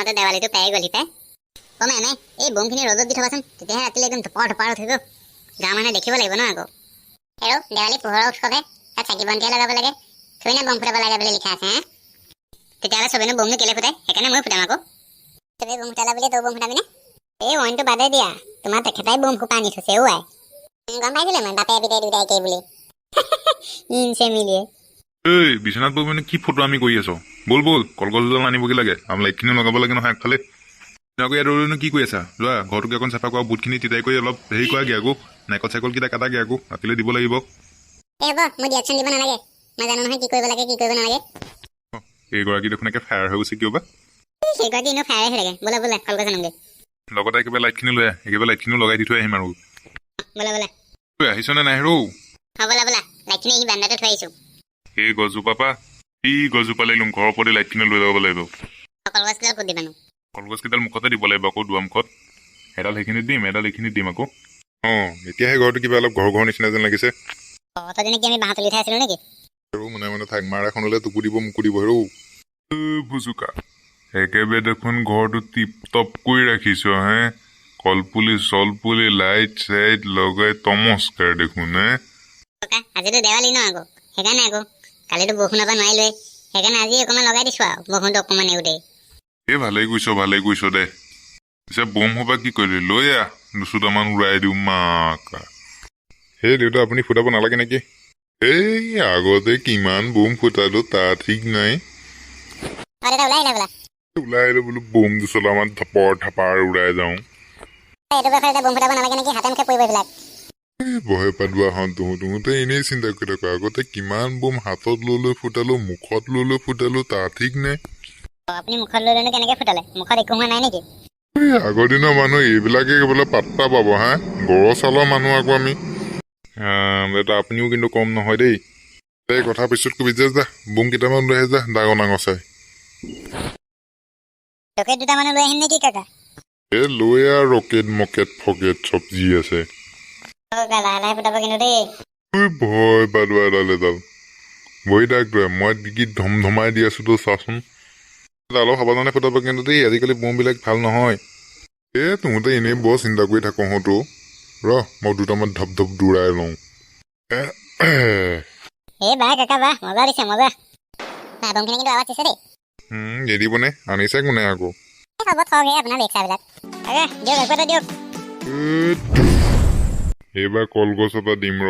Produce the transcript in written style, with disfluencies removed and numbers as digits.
পাওঁতে দেৱালীটো পাই গ'লি পাই। অ' মাই, এই বোমখিনি ৰ'দত দি থবাচোন, তেতিয়াহে ৰাতিলৈ একদম ধপৰ ধপাৰ উঠিব। গাঁৱৰ মানুহে দেখিব লাগিব ন আকৌ। আৰু দেৱালী পোহৰৰ উৎসৱহে, তাত চাকি বন্তিহে লগাব লাগে, থৈ না বম ফুটাব লাগে বুলি লিখা আছে? হে, তেতিয়াহ'লে চবেনো বমনো কেলে ফুটাই? সেইকাৰণে ময়ো ফুটাম আকৌ। চবেই বম ফুটালা বুলি তই বম ফুটাবিনে? এই অইনটো বাদে দিয়া, তোমাৰ তেখেতাই বম সোপা আনি থৈছে। অ' আই, গম পাইছিলো মই, বাপে পিতাই দুটাই একেই বুলি। ইনচে মিলিয়ে। ঐ, বিচনাত বহি মানে কি ফটো আমি কৰি আছ? ব'ল ব'ল, কলগছ দুডাল আনিবগৈ লাগে। আমাৰ লাইটখিনিও লগাব লাগে নহয় আগফালে। আকৌ ইয়াত ৰৈনো কি কৰি আছা? যোৱা, ঘৰটোকে অকণ চাফা কৰা, বুটখিনি তিতাই কৰি অলপ হেৰি কৰাগে আকৌ, নাৰিকল চাইকলকেইটা কাটাগে আকৌ, ৰাতিলৈ দিব লাগিব। এই হ'ব, মই ডিৰেকশ্যন দিব নালাগে। মই জানো নহয় কি কৰিব লাগে, কি কৰিব নালাগে। এইগৰাকী দেখোন একে ফায়াৰ হৈ গৈছে, কিয় বা? সেইগৰাকী এনেও ফায়াৰে হৈ থাকে। ব'লা ব'লা, কলগছ আনোগে। লগতে একেবাৰে লাইটখিনি লৈ আহ, একেবাৰে লাইটখিনিও লগাই দি থৈ আহিম আৰু। ব'লা ব'লা। ঐ, আহিছনে নাই ৰৌ? হ'ব, ব'লা ব'লা, লাইটখিনি আহি বান্দাতে থৈ আহিছোঁ। এই গছজোপা পৰা এই গছজোপালৈ ল'ম, ঘৰৰ ওপৰতে লাইটখিনি লৈ যাব লাগিব। কলগছকেইডাল ক'ত দিবানো? কলগছকেইডাল মুখতে দিব লাগিব আকৌ, দুৱাৰ মুখত। এডাল সেইখিনিত দিম, এডাল এইখিনিত দিম আকৌ। অঁ, এতিয়াহে ঘৰটো কিবা অলপ ঘৰ ঘৰ নিচিনা যেন লাগিছে। অতদিনে কি আমি বাঁহ তুলি থৈ আছিলো নেকি? আৰু মনে মনে থাক, মাৰ এখনলৈ তোকো দিব, মোকো দিব। হেৰৌ ভুচুকা, একেবাৰে দেখোন ঘৰটো টিপ টপ কৰি ৰাখিছ হে। কলপুলি চলপুলি লাইট চাইট লগাই তমস্কাৰ দেখোন হে। ককা, আজিতো দেৱালী ন আকৌ, সেইকাৰণে আকৌ। কালিতো বৰষুণৰ পৰা নোৱাৰিলোৱে, সেইকাৰণে আজি অকণমান লগাই দিছো আৰু বৰষুণটো অকণমান এৰোতেই। এই ভালেই কৈছ, ভালেই কৈছ দে। পিছে বোম সোপা কি কৰিলি? লৈ আহ, দুচুটামান উৰাই দিওঁ মাকা। সেই দেউতা, আপুনি ফুটাব নালাগে নেকি? এই আগতে কিমান বোম ফুটালো তাৰ ঠিক নাই। অ দেউতা, ওলাই আহিলা বোলা। ওলাই আহিলো বোলো, বোম দুচলামান থপৰ থাপাৰ উৰাই যাওঁ। এইটো বয়সত এতিয়া বম ফুটাব নালাগে নেকি? হাতে মুখে পৰিব এইবিলাক। বহে পাদুৱাহঁত, তহঁতে এনেই চিন্তা কৰি থাক। আগতে কিমান বোম হাতত লৈ লৈ ফুটালো, মুখত লৈ লৈ ফুটালো, তাৰ ঠিক নাই। অ, আপুনি মুখত লৈ লৈনো কেনেকে ফুটালে? মুখত একো হোৱা নাই নেকি? এই আগৰ দিনৰ মানুহ এইবিলাকে বোলে পাত্তা পাব হা? গড় ছালৰ মানুহ আকৌ আমি। বেটা, আপুনিও কিন্তু কম নহয় দেই। এই কথা পিছত কবি, যা যা, বোম কেইটামান লৈ আহ যা, ডাঙৰ ডাঙৰ চাই। ৰকেট দুটামানো লৈ আহিম নেকি কাকা? এ লৈ আহ, ৰকেট মকেট ফকেট চব যি আছে। অ কাকা, লাহে লাহে ফুটাব কিন্তু দেই। ঐ ভয় পাদুৱা এডাল এডাল বহি থাক তই, মই কি ধম ধমাই দি আছো তই চাচোন। অলপ সাৱধানে ফুটাব কিন্তু দেই, আজিকালি বোমবিলাক ভাল নহয়। এ তহঁতে এনেই বৰ চিন্তা কৰি থাক হতো। ৰ, মই দুটামান ধপ ধপ দৌৰাই লওঁ। এই বাহ কাকা বাহ, মজা দিছে মজা। না, বমখিনি কিন্তু আৱাজ দিছে দেই। নিদিবনে? আনিছে কোনে আকৌ? এই হ'ব থওক, এই আপোনাৰ লেকচাৰবিলাক। কাকা, দিয়ক, একো এটা দিয়ক। এইবাৰ কলগছ এটা দিম ৰ।